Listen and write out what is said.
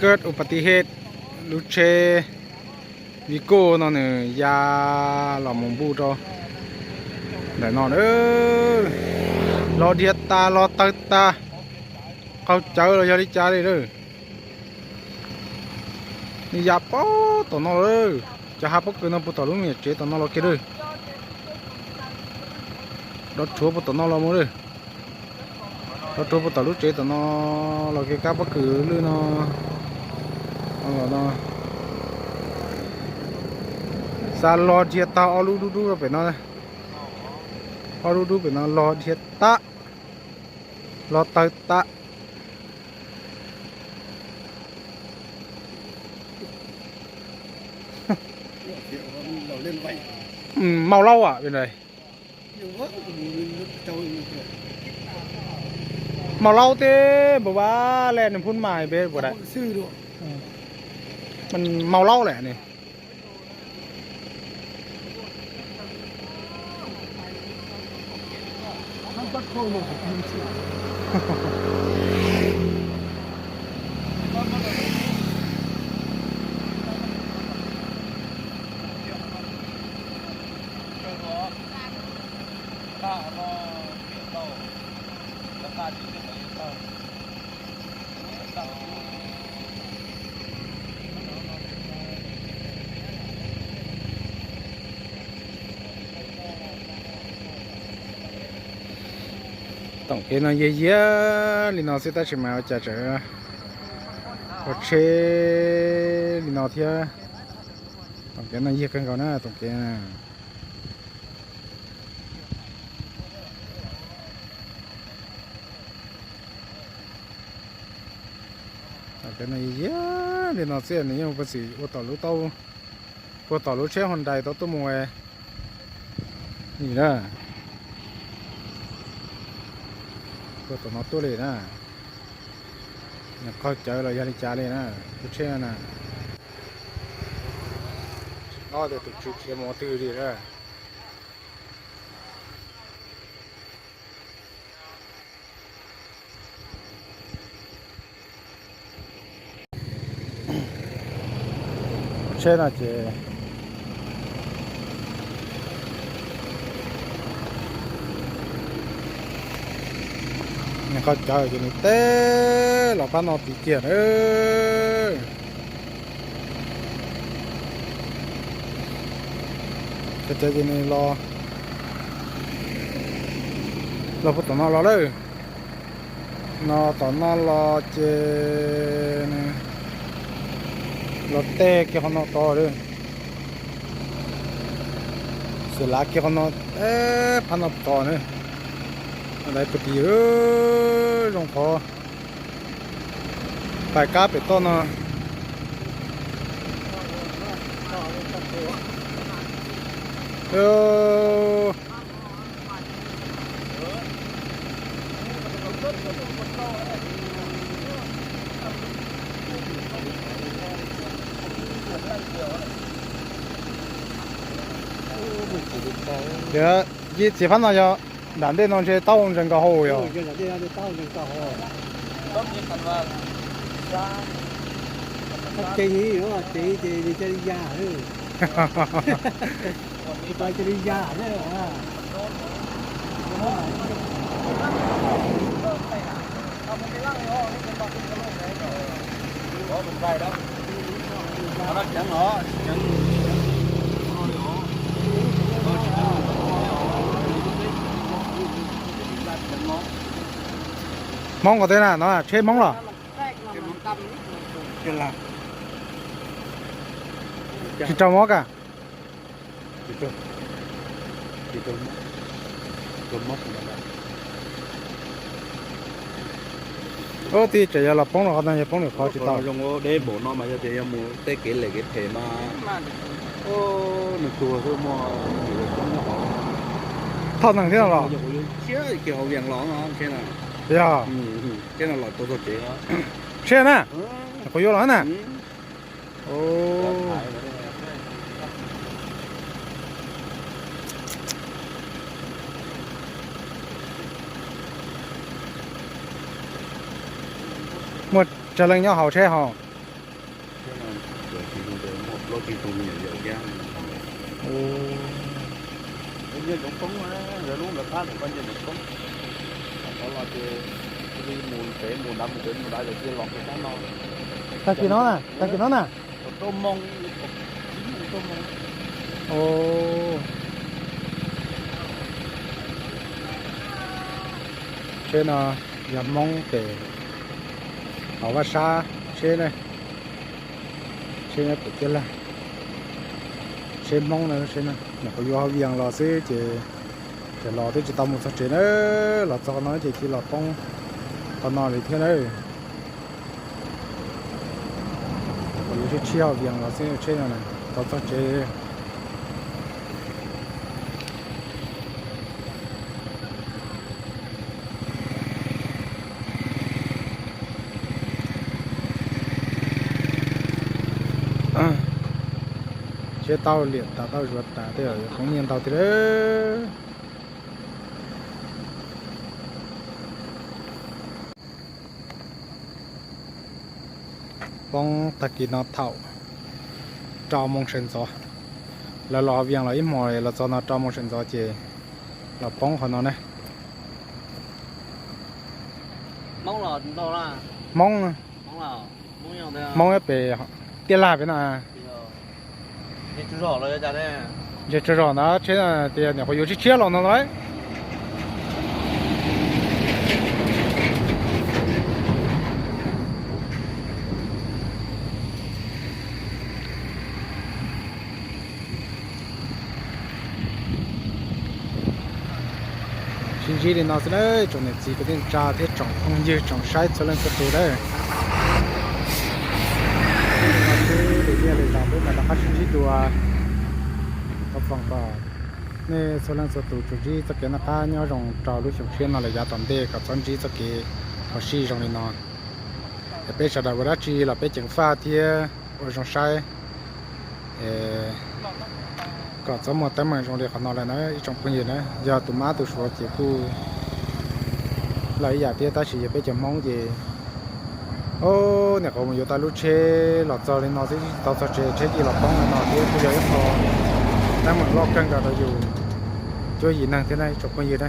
Ket upas tis hej, lub tsheb Vigo no nws ya los mus npuj rau ntawm no lawm. Los dhia tas los tawg tas, qaug cawv los yog li cas li lawm. Nws ya puag tom no lawm. Cov hav pob kws no puag tom lub me nyuam tsev tom no los kiag lawm. Dov rhuav puag tom no los mus lawm. Dov rhuav puag tom lub tsev tom no los kiag kab pob kws lwj no los no. Xa los dhia tag ob lub dub dub rau pem no. Ob lub dub pem no los dhia tag, los tawg tag. Mau laub am, mau laub teb npaum vas le nws phub mas peb puas daim, mau laub lawm ne. Toom kev no yiag yiag li no xwb tab sis mas ua cas tseem ua tsheb li no thiab. Toom kev no yiag kawg nkaus na, toom kev na. Toom kev no yiag li no xwb nws yeej ua txim ua tom lub tau, puag tom lub tsheb Hyundai tau tuaj mus ni na. Puag tom no tuaj li na. Nws qaug cawv los yog li cas li na, lub tsheb na. Tsis paub tias tus tswv khiav mus ua twg li na. Tsheb no ces nws qaug cawv ces nws teb los pab no tim kiag na. Qaug cawv ces nws los, los puag tom no los lawm. No tom no los ces los tej kiag qhov no tod lawm. Xwm lav kiag qhov no, phab no tod na. Lawv puag tim zoo qhov pais kab pem toj no. Tias, txiv phab no yog nram ntej no ntshe taub hau ntses nkauj hau yog. Hmoob ko tej na, no tsheb Hmoob los? Tsis raug mob ka? Ub, tib tseem yog los poob rau qhov no, yog poob lwm qhov tsis tau. Zoo deb npaum no mas yog tias yog mus tej kev lem kev phem mas nws tuag xwb muaj. Thoj neeg thiab los? Kiag hauv Vias los no, tsheb no los tau txog tsev. Tsheb na, kuv yuav los na. Muaj tsawg leej nyob hauv tsheb hos? Nyiaj zoov poob, nkawd lub nkawd qab kom koj nyiaj zoov poob. Thaum tod los ces cia li mus pem mus nrad mus pem mus nrad, yog cia los kiag qab no. Tag kis no na, tag kis no na. Rau moo, rau moo. Tsheb no yog Hmoob pem hauv Vaj Sab tsheb na. Tsheb nyob pem Tiaj Laj, tsheb Hmoob na, tsheb no nyuam qhuav yuav hauv Vias los xwb ces, ces los twb tsis tau mus txog tsev na, los txog qhov no ces cia los poob qhov no li thiab na. Nyuam qhuav yuav tshiab tshiab hauv Vias los xwb tsheb no tau txog tsev. Tsheb tau liam tas tau zuav tas tej zaum yuav poob nyiaj ntau thiab. Poob tag kis no thaum rau moos sawv ntxov. Lawv los Vias los ib hmos, los txog no rau moos sawv ntxov ces los poob qhov no na. Hmoob, Hmoob pem Tiaj Laj pem no. Ntshe tsaug zog ntawd tsheb tias nyuam qhuav yuav tshiab tshiab los no lawm. Sib ntsib li no xwb na tsoom niam txiv kwv tij neej tsa thiab tsoom phooj ywg tsoom saib txhua leej txhua tus na. Li no xwb, lwm tiam li zos peb mam rov qab sib ntsib dua. Thov foom kom nej txhua leej txhua tus tsuas ntsib txoj kev noj qab nyob zoo rau lub xyoo tshiab no lawm yav tom ntej kom txhob ntsib txoj kev phom sij zoo li no. Es peb sawv daws ua dab tsi los peb ceev faj thiab ua zoo saib kom txhob muaj teeb meem zoo li qhov no lawm na ib tsoom phooj ywg na. Yog tus mab tus suav ces kuj lawm ib yam thiab tab sis yog peb cov Hmoob ces, o, nyuam qhuav mus yuav tau lub tsheb los txog li no xwb tsis tau txog tsev, tsheb cia los poob li no thiab kuj yog ib qho teeb meem loj kawg nkaus rau yus cuab yim neeg thiab na ib tsoom phooj ywg na.